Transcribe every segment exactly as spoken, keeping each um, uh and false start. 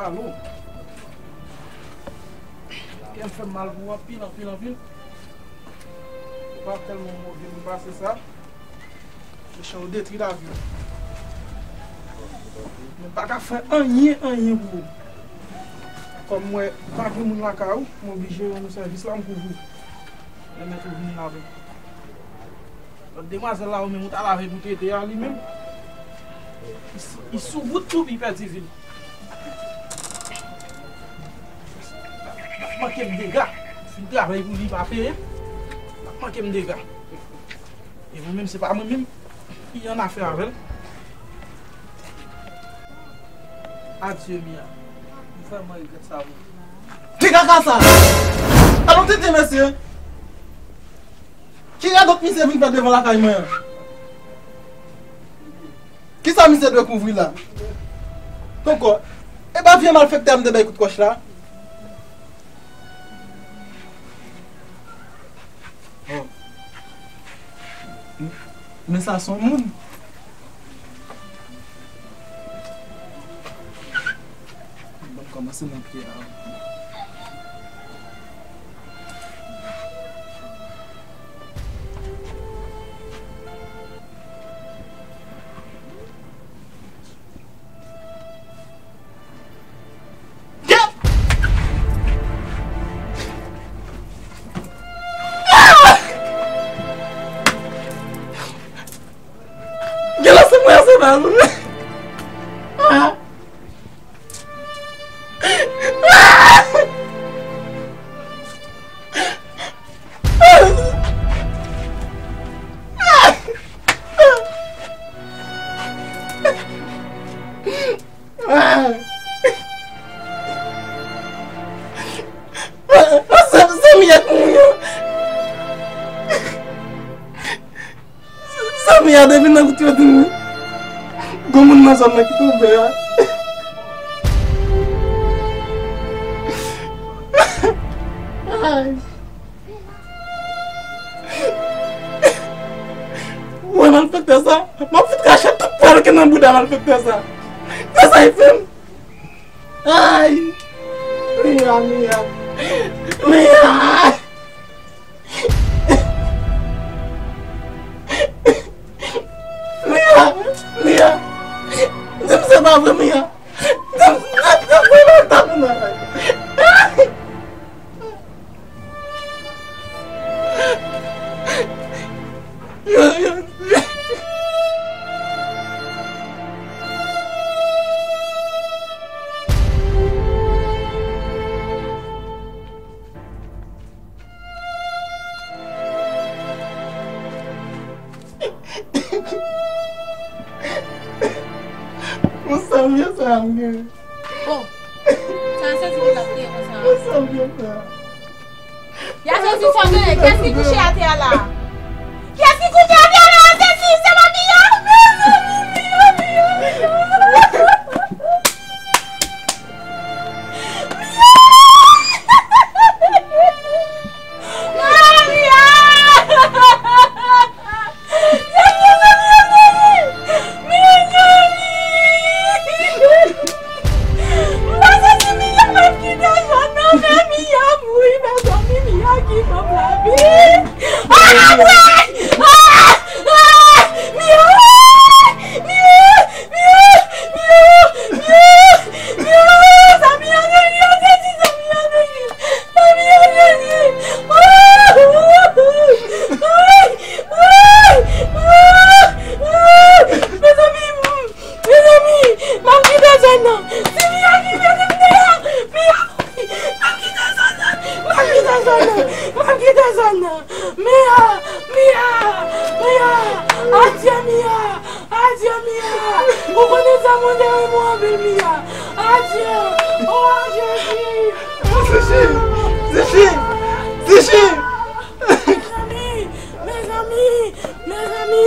Alo. Kè m fè m mal pou ou anpil, anpil, anpil. Ou pa tèlman move m pase sa. Mechan, ou detwi lavi m. Mwen pa ka fè anyen, anyen pou ou. Kòm m wè pa gen moun lakay ou, m oblije rann ou sèvis la, m kouvri w. Pèmèt ou vini ladan. Lòt demwazèl la, ou menm, ou t al avè l pou trete a, li menm, li sou, li sou wout tou, li pèdi vi l. L ap manke m dega. Si m travay pou li, pa peye m, l ap manke m dega. E mwen menm, se pa mwen menm ki annafè avè l. Adye, Mia. M vrèman regrèt sa, wi. Ki kaka sa? Alon tete, mesye. Ki radòt misye vin fè devan lakay mwen an? Kisa misye dwe kouvri la? Tonkò, e pa vye malfektè a m te bay kout kòch la? Oh. M-, men sa se yon moun. Bon, kòmanse nan pye a. Gen lòt se mwen se pa mwen. Ah. Ah. Sa, sa Mia k mouri an. Sa Mia depi nan kout yo di m. Gon moun nan zòn nan ki tonbe a. Ay. Wè malfektè sa, m ap fout rache tout pwèl ki nan bouda malfektè sa. Sa sa y fè m. Ay! Mia, Mia! Mia! Mia! Mia! Di m se pa vre, Mia! Di m, di m, di m se pa vre, Mia! Bon, sa m ye sa m gen. Bon, sa se di ki l ap kriye konsa. Bon, sa m ye sa. Ya sezi sa, tande, kiyès ki kouche atè a la? Kiyès ki kouche atè a la? Ya sezi, se pa Mia? Mezanmi, Mia, Mia, Mia. Mia! Ah, Mia! Mezanmi, m ap kite zòn nan. Si Mia ki mete m deyò, Mia mouri. M ap kite zòn nan. M ap kite zòn nan. M ap kite zòn nan. Mia, Mia, Mia. Adye, Mia. Adye, Mia. Ou konnen sa mwen te renmen w anpil, Mia. Adye. Oh, Jezi. Zichi! Zichi! Zichi! Mezanmi, mezanmi, mezanmi.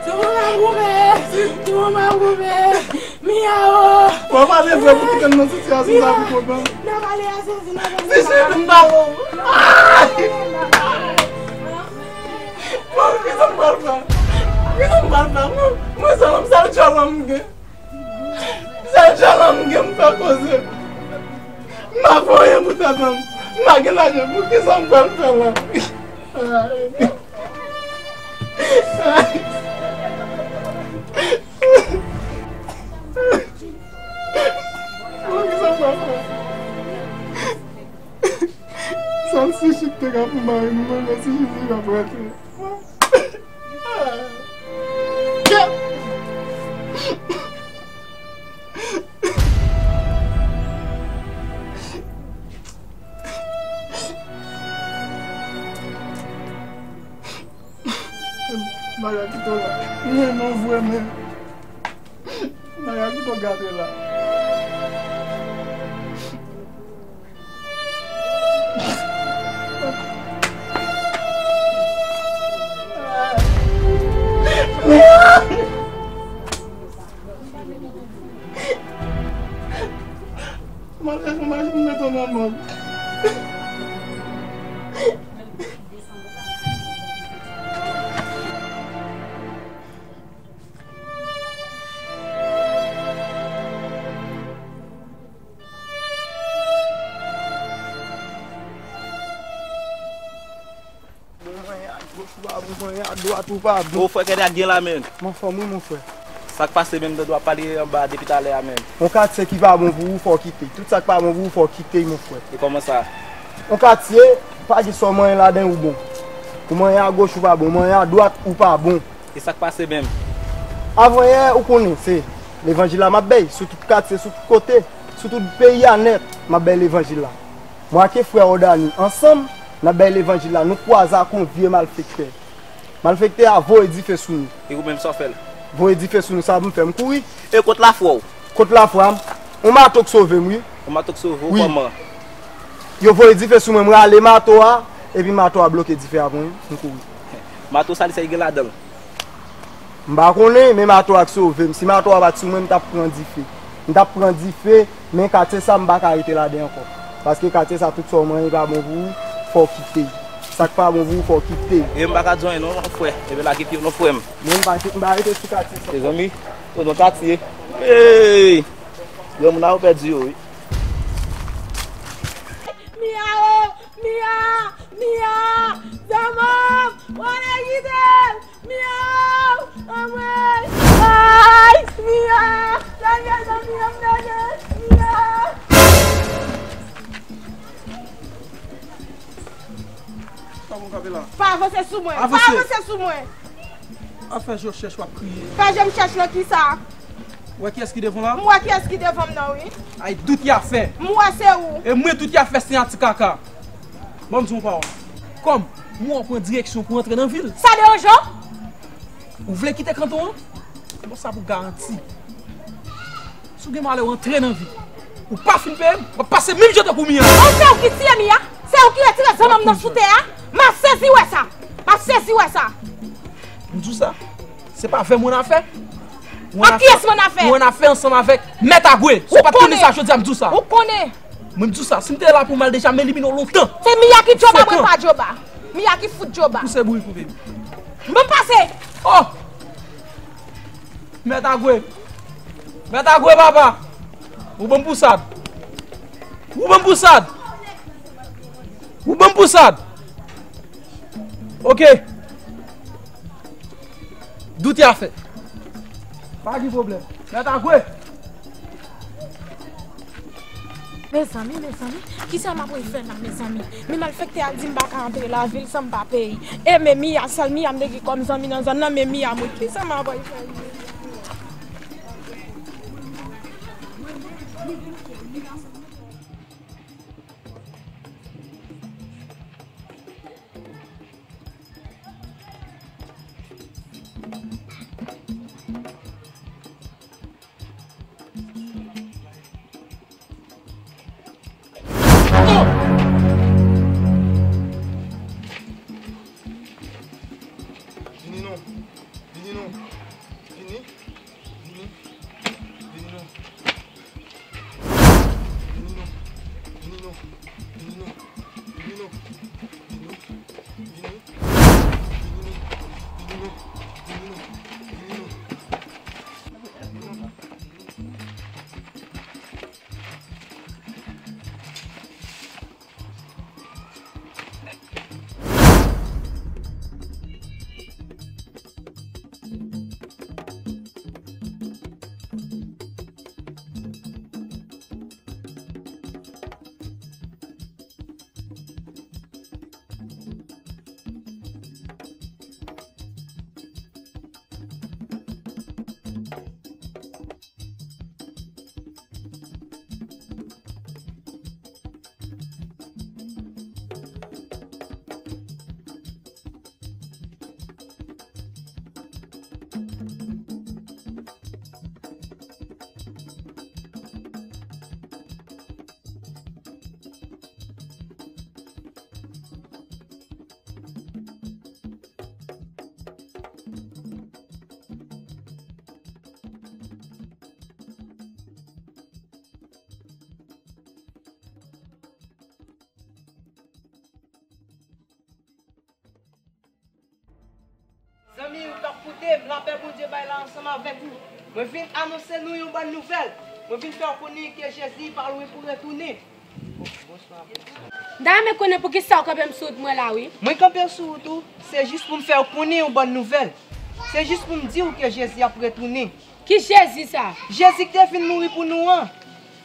Se mwen m ap goumen. Se mwen m ap goumen. Mia o! Bon, pale vre pou kite m nan sitiyasyon sa pou kòb la. Nan pale a sezi, nan pale a sezi. Sezi, m pa bon. Ay! Bon, kisa m pral fè? Kisa m pral fè? Mwen, mwen sèl, sèl djòl m gen. Sèl djòl m gen, m fè koze. Tèt mwen, m pa gen lajan, poukisa m pral fè la? Poukisa m pral fè? Sa si chit te ka pou mari m, mwen si chit te ka pou rantre. Bagay ki to la. Mwen non vrèman. Bagay ki to gate la. Mwen fè fè mache pou mete w nan mòg. Bon, mwen a goch ou pa bon, mwen a dwat ou pa bon. Ô, frè, kèt a gen la, menm. Mwen anfòm wi, mon frè. Sa k pase menm, tande w ap pale anba depi talè a menm? Yon katye ki pa bon pou ou, fò w kite. Tout sa k pa bon pou ou, fò w kite, mon frè. E kòman sa? Yon katye, pa gen sa w manyen ladan l ou bon. Ou manyen a goch ou pa bon, manyen a dwat ou pa bon. E sa k pase menm? Avanyè, ou konnen, se levanjil la m ap bay, sou tout katye, sou tout kote, sou tout peyi a nèt, m ap bay levanjil la. Mwen ak frè Odani, ansanm, n ap bay levanjil la, nou kwaze ak yon vye malfektè. Malfektè a voye dife sou nou. E ou menm, sa w fè l? Voye dife sou nou, sa pou m fè, m kouri. E kot lafwa w? Kot lafwa m? Yon mato k sove m, wi. Yon mato k sove w, kòman? Yo voye dife sou mwen, m rale mato a, epi mato a bloke dife a pou mwen, m kouri. Mato sa, li sa ki gen ladan l? M pa konnen, men mato a k sove m. Si mato a pa t sou mwen, m t ap pran dife. M t ap pran dife, men katye sa, m pa ka rete ladan ankò. Paske katye sa, tout sa w manyen pa bon pou ou, fò w kite. Sa k pa bon pou ou, fò w kite. E m pa ka di w anyen non, frè. Epi lage pye w non, frè m. Mwen, m pa, m pa rete sou katye sa. Mezanmi, yo nan katye. Hey! Granmoun la, yo pèdi yo, wi. Mia, oh, Mia, Mia, zanmi m, w ale kite m. Mia, anmwey, ay, Mia, lage zanmi m, lage, Mia. Sa bon, kanpe la. Pa avanse sou mwen, pa avanse sou mwen. Afè je w chèch, w ap kriye. Fè je m chèch nan kisa? Wè kiyès ki devan w la? M wè kiyès ki devan m nan, wi. Ay, dout y a fè. M wè se ou. E mwen dout y a fè, se yon ti kaka. Ban m di w yon pawòl. Kòm m wè w pran direksyon pou antre nan vil. Sa deranje w? Ou vle kite kanton an? Bon, sa pou garanti. Si w gen malè w antre nan vi, ou pa fin peye m, w ap pase menm jan tankou Mia. Oh, se ou ki tiye Mia? Se ou ki retire zanmi m nan sou tè a? M ap sezi wè sa! M ap sezi wè sa! M di w sa, se pa avè m w annafè. Ak kiyès m annafè? W annafè ansanm avèk Mèt Agwe. Si w pa t konnen sa, jodi a m di w sa. Ou konnen. Mwen, m di w sa, si m te la pou m al deja, m elimine w lontan. Se Mia ki djoba, mwen pa djoba. Mia ki fout djoba. Pouse bourik ou, baby. Ban m pase. Oh! Mèt Agwe. Mèt Agwe, papa. Ou ban m pousad. Ou ban m pousad. Ou ban m pousad. Ok. Dout y a fè. Pa gen pwoblèm. Mèt Agwe. Mezanmi, mezanmi, kisa m ap fè la, mezanmi? Men malfektè a di m pa ka antre lavil san m pa peye. E men Mia, sèl Mia m te gen kòm zanmi nan zòn nan, men Mia mwen, kisa m ap fè? Vini non. Vini non. Zanmi, ou k ap koute m, lapè Bondye bay la ansanm avèk ou. Mwen vin anonse nou yon bòn nouvèl. Mwen vin fè w konnen ke Jezi pa lwen pou retounen. M ta renmen konnen poukisa w kanpe m sou wout mwen la, wi. Mwen kanpe w sou wout ou, se jis pou m fè w konnen yon bòn nouvèl. Se jis pou m di w ke Jezi ap retounen. Ki Jezi sa? Jezi ki te vin mouri pou nou an.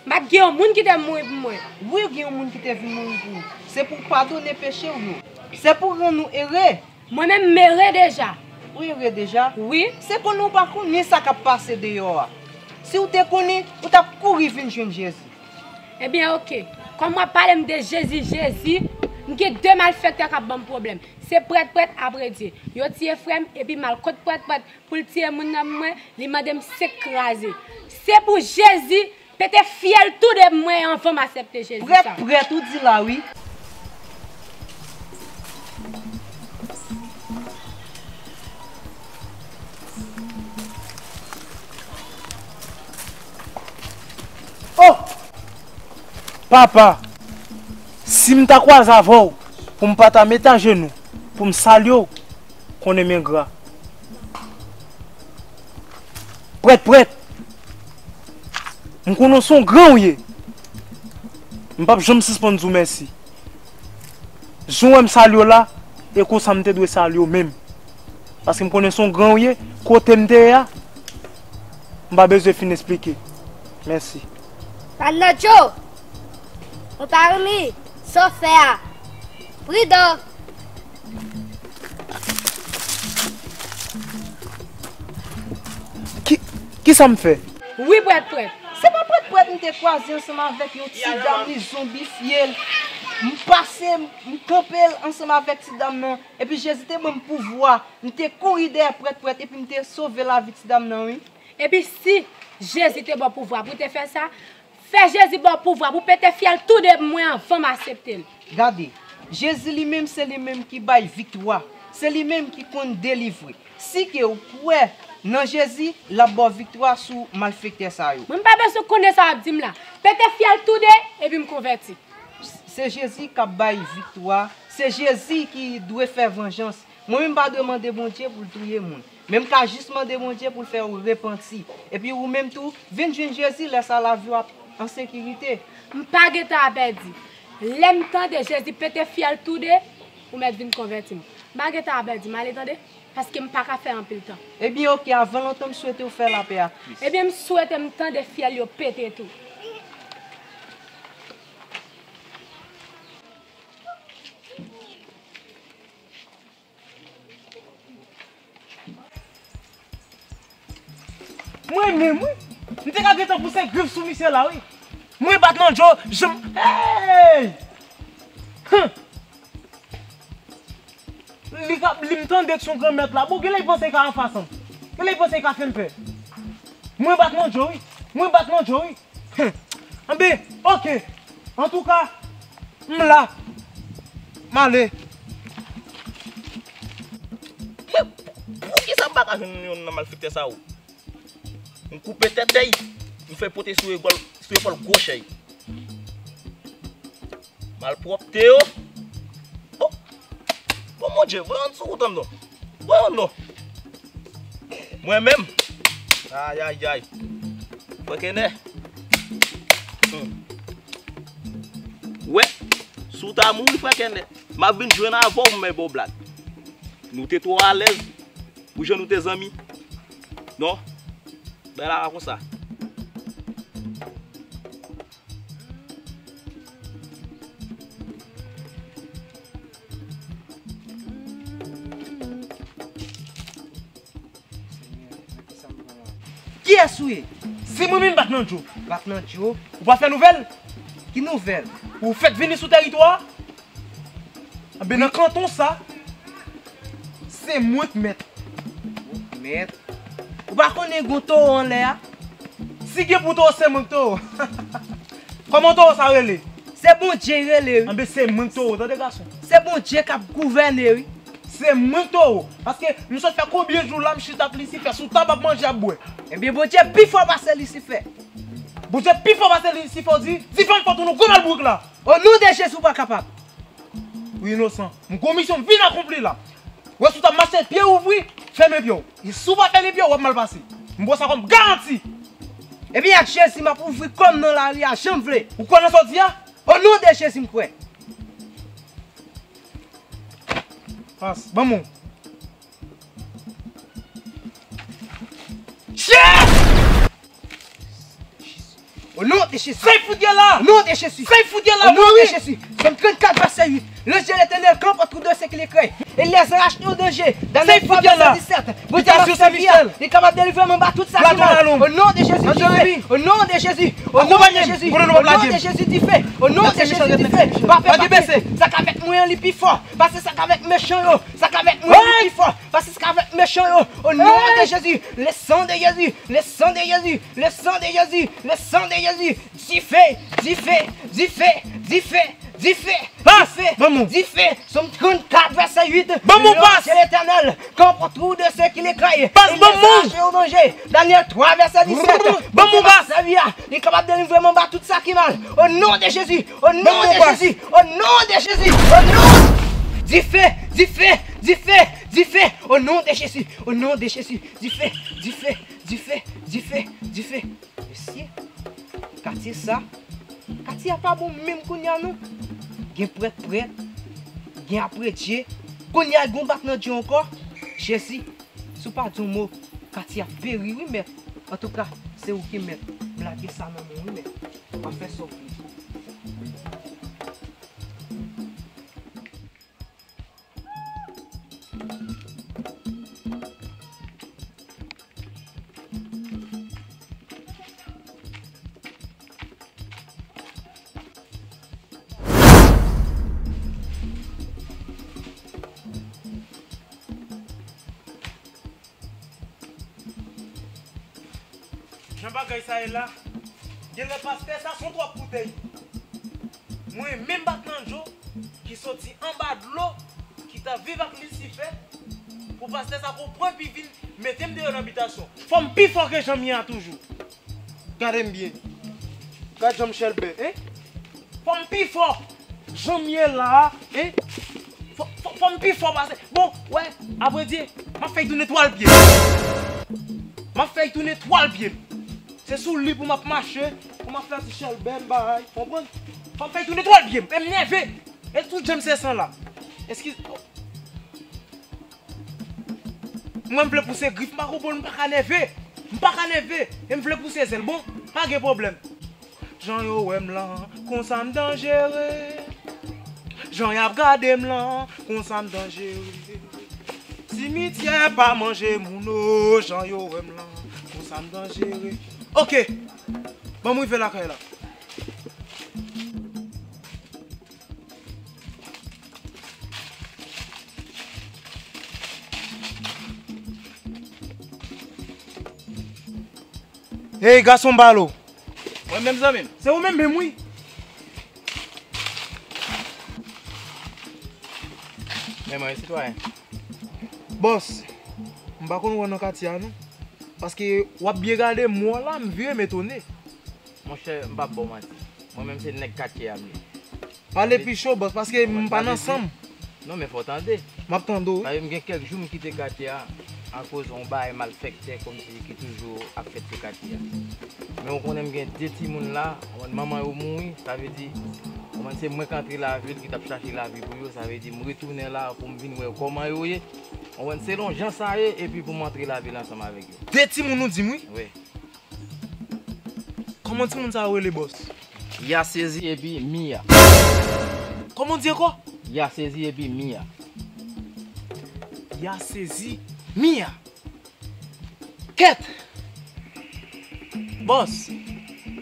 M pa t gen yon moun ki te mouri pou mwen. Wi, gen yon moun ki te vin mouri pou ou. Se pou w padone peche w yo. Se pou rann ou ere. Mwen menm, m ere deja. Ou ere deja? Wi. Se konnen w pa konnen sa k ap pase deyò a. Si w te konnen, ou t ap kouri vin jwenn Jezi. Ebyen, oke. Kòm w ap pale m de Jezi, Jezi, m gen de malfektè k ap ban m pwoblèm. Se prèt, prèt, apre Dye. Yo tiye frè m, epi m al kot prèt, prèt, pou l tiye moun nan pou mwen, li mande m senk kraze. Se pou Jezi pete fyèl tou de mwen anvan m aksepte Jezi sa. Prèt, prèt, ou di la wi. Oh! Papa, si m ta kwaze avè w, pou m pa ta met ajenou, pou m salye w, konnen m engra. Prèt, prèt. M konnen w se yon gran w ye. M p ap janm sispann di w mèsi. Jan w wè m salye w la, e konsa m te dwe salye w menm. Paske m konnen se yon gran w ye, kote m te ye a, m pa bezwen fin esplike. Mèsi. Patnè Djo, mwen pa renmen sa w fè a. Pridan! Ki, kisa m fè? Wi, prèt, prèt. Se pa prèt, prèt, m te kwaze ansanm avèk yon ti dam, li zonbifye l. M pase, m kanpe l ansanm avèk ti dam nan. Epi Jezi te ban m pouvwa. M te kouri dèyè prèt, prèt, epi m te sove lavi ti dam nan, wi. Epi si Jezi te ba w pouvwa pou w te fè sa, fè Jezi ba w pouvwa pou w pete fyèl tou de mwen anvan m aksepte l. Gade, Jezi li menm se li menm ki bay viktwa, se li menm ki konn delivre. Si ke w kwè nan Jezi, l ap ba w viktwa sou malfektè sa yo. Mwen m pa bezwen konnen sa w ap di m la. Pete fyèl tou de, epi m konvèti. Se Jezi k ap bay viktwa, se Jezi ki dwe fè vanjans. Mwen menm m pa dwe mande Bondye pou l touye moun. Men m ka jis mande Bondye pou l fè w repanti. Epi ou menm tou, vin jwenn Jezi, lè sa lavi w ap an sekirite. M pa gentan ap pèdi. Lè m tande Jezi pete fyèl tou de, ou mèt vin konvèti m. M pa gentan ap pèdi, m ale tande, paske m pa ka fè anpil tan. Ebyen oke, avan lontan m swete w fè lapè ak Kris. Ebyen m swete m tande fyèl yo pete tou. Mwen menm, wi. M te ka gentan pouse grif sou misye la, wi. Mwen bat nan djo, janm, hey! Huh! Li ka, li m tande k se yon granmèt la. Bon, genlè li panse li ka anfas an. Genlè li panse li ka fè m pè. Mwen bat nan djo, wi. Mwen bat nan djo, wi. Anben, oke. Antouka, m la. M ale. Poukisa m pa ka jwenn youn nan malfektè sa yo? M koupe tèt dèy, m fè pote sou epòl, sou epòl gwochèy. Malpwòpte yo. Oh! Bon, Bondye, voye yon sou wout an non. Voye yon non. Mwen menm. Ayayay. Frè Kenè. Hmm. Wè, si w ta mouri, frè Kenè, m ap vin jwenn avè w, m bay ba w blag. Nou te twò alèz pou jan nou te zanmi. Non. Bay la pa konsa. Kiyès ou ye? Se mwen menm Bat nan Djo. Bat nan Djo? Ou pa fè nouvèl? Ki nouvèl? Ou fèk vini sou tèritwa a? Anben, nan kanton sa, se mwen k mèt. Ou k mèt? Ou pa konnen gon towo anlè a? Si gen pou towo, se mwen k towo. Kòman towo sa rele? Se Bondye l rele, wi. Anben, se mwen k towo, tande gason. Se Bondye k ap gouvène, wi. Se mwen k towo. Paske m sot fè konbyen jou la, m chita ak Lisifè sou tab ap manje, ap bwè. Ebyen, Bondye pi fò pase Lisifè. Bondye pi fò pase Lisifè, w di, di fè m fò tounen gwo malbouk la. O non de Jezi, ou pa kapab. Ou inosan. M gon misyon m vin akonpli la. Wè si w t ap mache pye ouvri, Fèmen pye w. E si w pa fèmen pye w, w ap mal pase. M ba w sa kòm garanti. Epi ak Jezi, m ap ouvri kò m nan lari a jan m vle. Ou kwè nan sa w di a? O non de Jezi, m kwè. Pas, ban m ou. Shit! Au nom de Jésus. Sa y fout gen la? Au nom de Jésus. Sa y fout gen la? Au nom de Jésus. Psaume trente-quatre, verset huit. L'ange de l'Éternel campe autour de ceux qui le craignent et les arrache au danger. Daniel trois, verset dix-sept. Bondye ap sèvi a, li kapab delivre m anba tout sa ki mal. Au nom de Jésus, dife. Au nom de Jésus. Au nom de Jésus. Au nom de Jésus, dife. Au nom de Jésus, dife. Pa fè, pa fè. Sa k avèk mwen an, li pi fò. Pase sa k avèk mechan yo. Sa k avèk mwen an, li pi fò. Pase sa k avèk mechan yo. Au nom de Jésus. Le sang de Jésus. Le sang de Jésus. Le sang de Jésus. Le sang de Jésus. Dife, dife, dife, dife, dife, dife, dife. Psaume trente-quatre, verset huit. L'ange de l'Éternel campe autour de ceux qui le craignent et les arrache au danger. Daniel trois, verset dix-sept. Bondye m ap sèvi a, li kapab delivre m anba tout sa ki mal. Au nom de Jésus, au nom de Jésus, au nom de Jésus, au nom. Dife, dife, dife, dife. Au nom de Jésus, au nom de Jésus. Dife, dife, dife, dife, dife. Mesye, katye sa, katye a pa bon menm kounye a non. Gen prèt prèt, gen apredye, kounye a gen yon bat nan dyo ankò. Jezi, si w pa di yon mo, katye a peri wi mèt. Antouka, se ou ki mèt. M lage sa nan men w wi mèt. W ap fè sa w vle. Jan bagay sa ye la, genlè pastè sa se yon twòp boutèy. Mwen menm bat nan dyo ki soti anba dlo, ki t ap viv ak Lisifè, pou pastè sa konprann pi vin mete m deyò nan bitasyon. Fò m pi fò ke jan m ye a toujou. Gade m byen. Gad jan m chèlbè, en? Fò m pi fò. Jan m ye la a, en? Fò, fò, fò m pi fò pase. Bon, wè, apredye, m ap fè y tounen twal pye m. M ap fè y tounen twal pye m. Se sou li pou m ap mache, pou m ap fè ti chèlbè m bay, konprann? Fò m fè y tounen twal pye m. E m nève. E tout jan m se san la. Eskize. Mwen m vle pouse grif, m pa konprann, m pa ka nève. M pa ka nève. E m vle pouse zèl. Bon, pa gen pwoblèm. Jan yo wè m lan, konsa m danjere. Jan y ap gade m lan, konsa m danjere. Simityè pa manje moun o, jan yo wè m lan, konsa m danjere. Oke. Ban m rive lakay la. Hey, gason balo. Mwen menm, zanmi m. Se ou menm menm, wi. Men mwen, sitwayen. Bòs, m pa konn wè w nan katye a, non. Paske w ap byen gade m wè w la, m vire m etone. Monchè, m p ap ba w manti. Mwen menm se nèg katye a m ye. Pale pi cho, bòs, paske m pa nan san m. Non, men fò w tande. M ap tande w, wi. Sa vle di m gen kèk jou m kite katye a akoz yon bagay malfèktè kòmsi ki toujou ap fèt sou katye a. Men w konnen m gen de timoun la, w konprann, manman yo mouri, sa vle di, w konprann, se mwen k antre lavil ki t ap chache lavi pou yo, sa vle di m retounen la pou m vin wè kòman yo ye. W konprann, selon jan sa ye, epi pou m antre lavil ansanm avèk yo. De timoun ou di m, wi? Wi. Kòman timoun sa yo rele, bòs? Yasezi epi Miya. Kòman w di ankò? Yasezi epi Miya. Yasezi, Miya. Kèt! Bòs,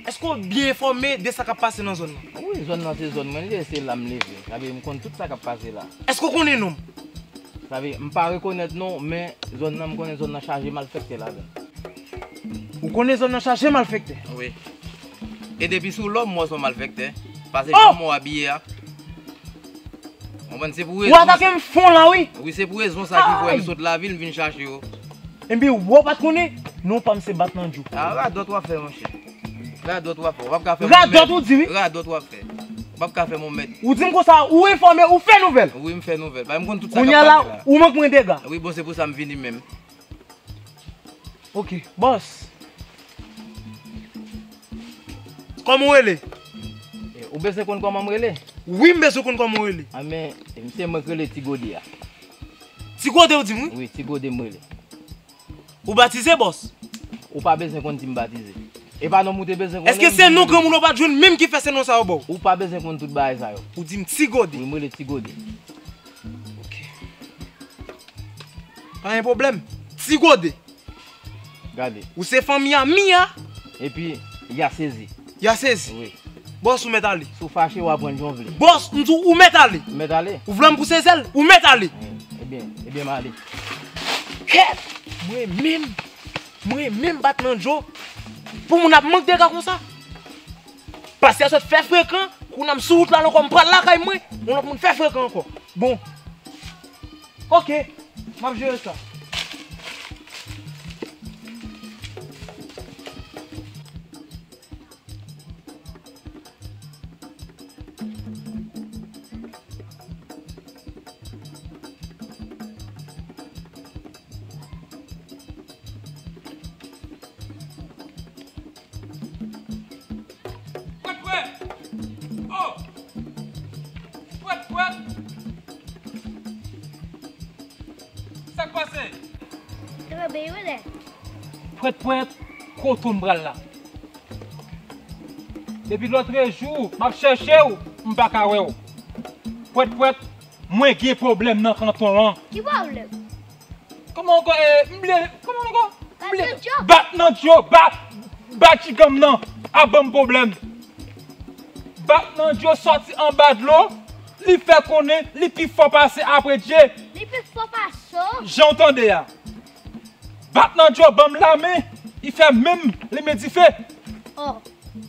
èske w byen enfòme de sa k ap pase nan zòn nan? Wi, zòn nan se zòn mwen li ye, se la m leve. Sa vle di m konn tout sa k ap pase la. Èske w konnen non m? Sa vle di, m pa rekonèt non, men zòn nan, m konnen zòn nan chaje malfèktè ladan l. Ou konnen zòn nan chaje malfèktè? Wi. E depi sou lòm, m wè se yon malfèktè. Pase jan mò abiye a. Ou konprann, se pou rezon. Ou atake m fon la, wi. Wi, se pou rezon sa ki fè m sot lavil, m vin chache w. Epi w pa t konnen, non pa m se Bat nan Djou. A, radòt w ap fè, monchè. Radòt w ap fè. W p ap ka fè m yon mèt. Radòt ou di, wi. Radòt w ap fè. W p ap ka fè m yon mèt. Ou di m konsa, ou enfòme, ou fè nouvèl. Wi, m fè nouvèl. Paske m konn tout sa k ap pase la. Kounye a la, ou mank mwen dega. Wi, bon, se pou sa m vini menm. Ok, bòs. Kòman w rele? E, ou bezwen konn kòman m rele? Wi, m bezwen konn kòman w rele. A men, e, misye, mwen k rele Ti Gode a. Ti Gode ou di m, wi? Wi, Ti Gode m rele. Ou batize, bòs? Ou pa bezwen konn di m batize. E pa non m ou te bezwen konnen. Èske se non granmoun ou pa t jwenn menm ki fè se non sa yo ba w? Ou pa bezwen konn tout bagay sa yo. Ou di m Ti Gode. Wi, m rele Ti Gode. Ok. Pa gen pwoblèm. Ti Gode. Gade. Ou se fanmi a Mia. Epi, y a sezi. Y a sezi. Wi. Bòs, ou mèt ale. Si w fache, w a pran jan w vle. Bòs, m di w, ou mèt ale. M mèt ale. Ou vle m pouse zèl, ou mèt ale. Wi. Ebyen, ebyen, m ale. Kèt! Mwen menm, mwen menm bat nan djo. Pou moun ap mank dega konsa. Pastè a sot fè frekan, kounye a m sou wout la ankò, m pral lakay mwen, yon lòt moun fè frekan ankò. Bon. Ok, m ap jere sa. Pwèt, pwèt! Oh! Pwèt, pwèt! Sa k pase? Trè byen, wi, lè. Pwèt, pwèt, kote w m pral la? Depi lòtrejou, m ap chèche w, m pa ka wè w. Pwèt, pwèt, mwen gen pwoblèm nan kanton an. Ki pwoblèm? Kòman ankò, e, m ble, kòman ankò? M ble, bat nan djo, bat, bat jiganm nan, ap ban m pwoblèm. Bat nan djo sòti anba dlo, li fè konnen li pi fò pase apre Dye. Li pi fò pase w? Jan w tande a. Bat nan djo ban m lame, li fè menm limen dife. Oh.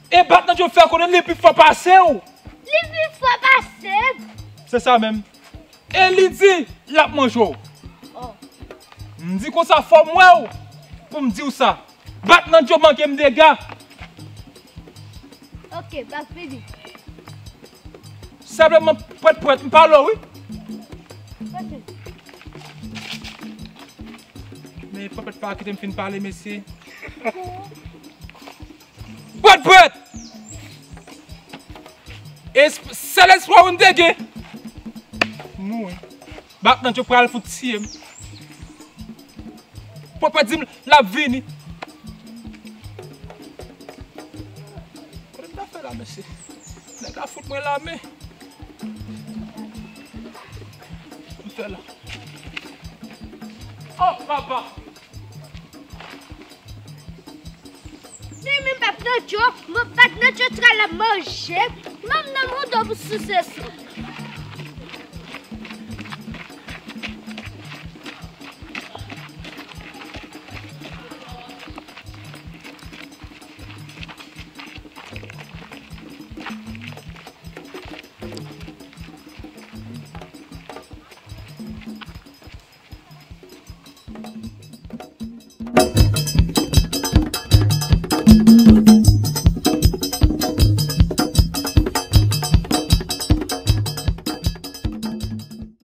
E bat nan djo fè konnen li pi fò pase w. Li pi fò pase m? Se sa menm. E li di l ap manje w. Oh. M di konsa fò m wè w pou m di w sa. Bat nan djo manke m dega. Ok, m ap vini. Senpleman pwèt pwèt, m pale w wi. Ok. Men pwèt pwèt pa kite m fin pale, mesye. Pwèt pwèt! Es-, sèl espwa ou n te gen. Mouri. Bat nan djo pral fout tiye m. Pwèt pwèt di m l ap vini. Kote m ta fè la, mesye? Nèg la fout mwen lame. M fè la. Oh, papa! Men, men, bat nan djo, men, bat nan djo, tra la manje. Manm nan moudo pou souse sou.